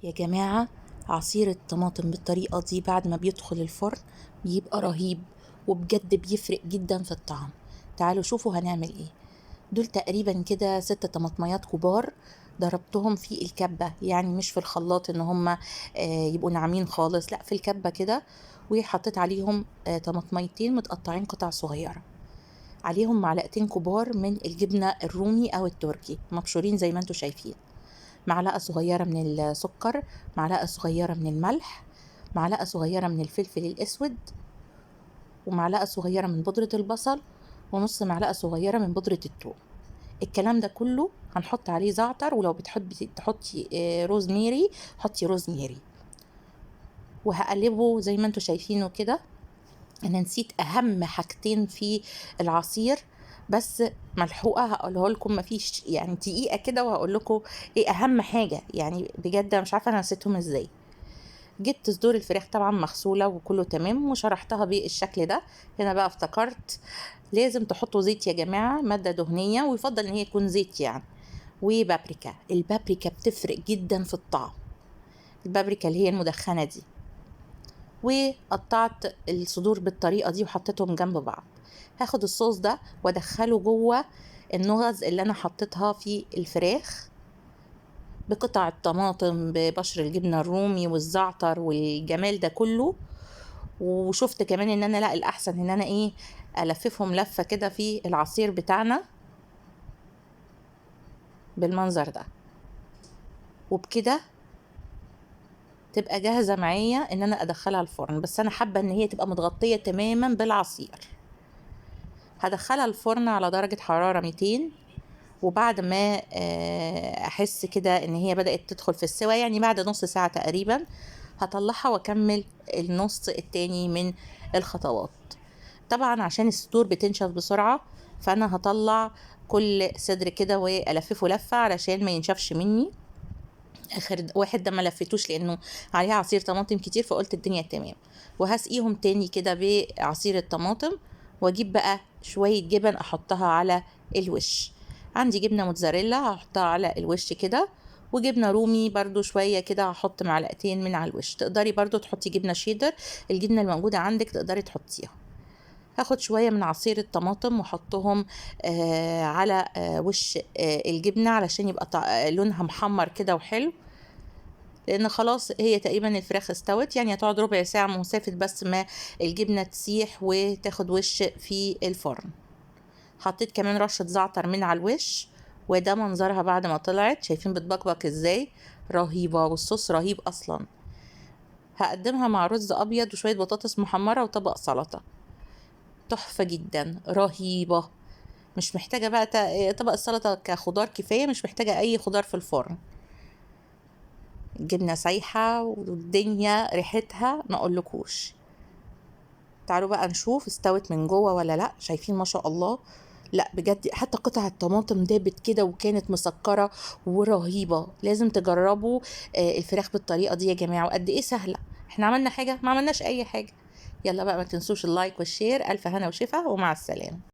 يا جماعة عصير الطماطم بالطريقة دي بعد ما بيدخل الفرن بيبقى رهيب، وبجد بيفرق جدا في الطعم. تعالوا شوفوا هنعمل ايه. دول تقريبا كده 6 طماطميات كبار ضربتهم في الكبة، يعني مش في الخلاط ان هم يبقوا ناعمين خالص، لا في الكبة كده، وحطيت عليهم طماطميتين متقطعين قطع صغيرة، عليهم معلقتين كبار من الجبنة الرومي او التركي مبشورين زي ما انتم شايفين، معلقة صغيرة من السكر، معلقة صغيرة من الملح، معلقة صغيرة من الفلفل الأسود، ومعلقة صغيرة من بودرة البصل، ونص معلقة صغيرة من بودرة الثوم. الكلام ده كله هنحط عليه زعتر، ولو بتحبي تحطي روزميري حطي روزميري، وهقلبه زي ما انتم شايفينه كده. انا نسيت اهم حاجتين في العصير بس ملحوقه هقولها لكم، مفيش يعني دقيقة كده وهقول لكم ايه اهم حاجة، يعني بجد مش عارفه انا نسيتهم ازاي. جبت صدور الفراخ طبعا مغسوله وكله تمام، وشرحتها بالشكل ده. هنا بقى افتكرت لازم تحطوا زيت يا جماعة، مادة دهنية، ويفضل ان هي تكون زيت يعني، وبابريكا. البابريكا بتفرق جدا في الطعم، البابريكا اللي هي المدخنه دي. وقطعت الصدور بالطريقة دي وحطيتهم جنب بعض. هاخد الصوص ده وادخله جوه النغز اللي انا حطيتها في الفراخ، بقطع الطماطم، ببشر الجبنة الرومي والزعتر والجمال ده كله. وشفت كمان ان انا لا، الاحسن ان انا ايه، الففهم لفه كده في العصير بتاعنا بالمنظر ده، وبكده تبقى جاهزة معايا ان انا ادخلها الفرن. بس انا حابة ان هي تبقى متغطيه تماما بالعصير. هدخلها الفرن على درجه حرارة 200، وبعد ما احس كده ان هي بدات تدخل في السوا، يعني بعد نص ساعة تقريبا، هطلعها واكمل النص التاني من الخطوات. طبعا عشان الصدور بتنشف بسرعة، فانا هطلع كل صدر كده والففه لفه علشان ما ينشفش مني. اخر واحد ده ما لفيتوش لانه عليه عصير طماطم كتير، فقلت الدنيا تمام. وهسقيهم تاني كده بعصير الطماطم، واجيب بقى شوية جبن احطها على الوش. عندي جبنه موتزاريلا هحطها على الوش كده، وجبنه رومي برضو شوية كده هحط معلقتين من على الوش. تقدري برضو تحطي جبنه شيدر، الجبنة الموجودة عندك تقدري تحطيها. هاخد شوية من عصير الطماطم واحطهم على وش الجبنة علشان يبقى لونها محمر كده وحلو، لان خلاص هي تقريبا الفراخ استوت، يعني هتقعد ربع ساعة مسافة بس ما الجبنة تسيح وتاخد وش في الفرن. حطيت كمان رشه زعتر من على الوش، وده منظرها بعد ما طلعت. شايفين بتبقبق ازاي؟ رهيبة، والصوص رهيب اصلا. هقدمها مع رز ابيض وشوية بطاطس محمرة وطبق سلطة. تحفة جدا، رهيبة. مش محتاجه بقى طبق السلطة كخضار كفاية، مش محتاجه اي خضار في الفرن. الجبنة سايحه والدنيا ريحتها ما اقولكوش. تعالوا بقى نشوف استوت من جوه ولا لا. شايفين ما شاء الله؟ لا بجد حتى قطع الطماطم دابت كده وكانت مسكره ورهيبه. لازم تجربوا الفراخ بالطريقة دي يا جماعة، وقد ايه سهلة. احنا عملنا حاجة؟ ما عملناش اي حاجة. يلا بقى ما تنسوش ال like وال share. الف هنا وشفا، ومع السلامة.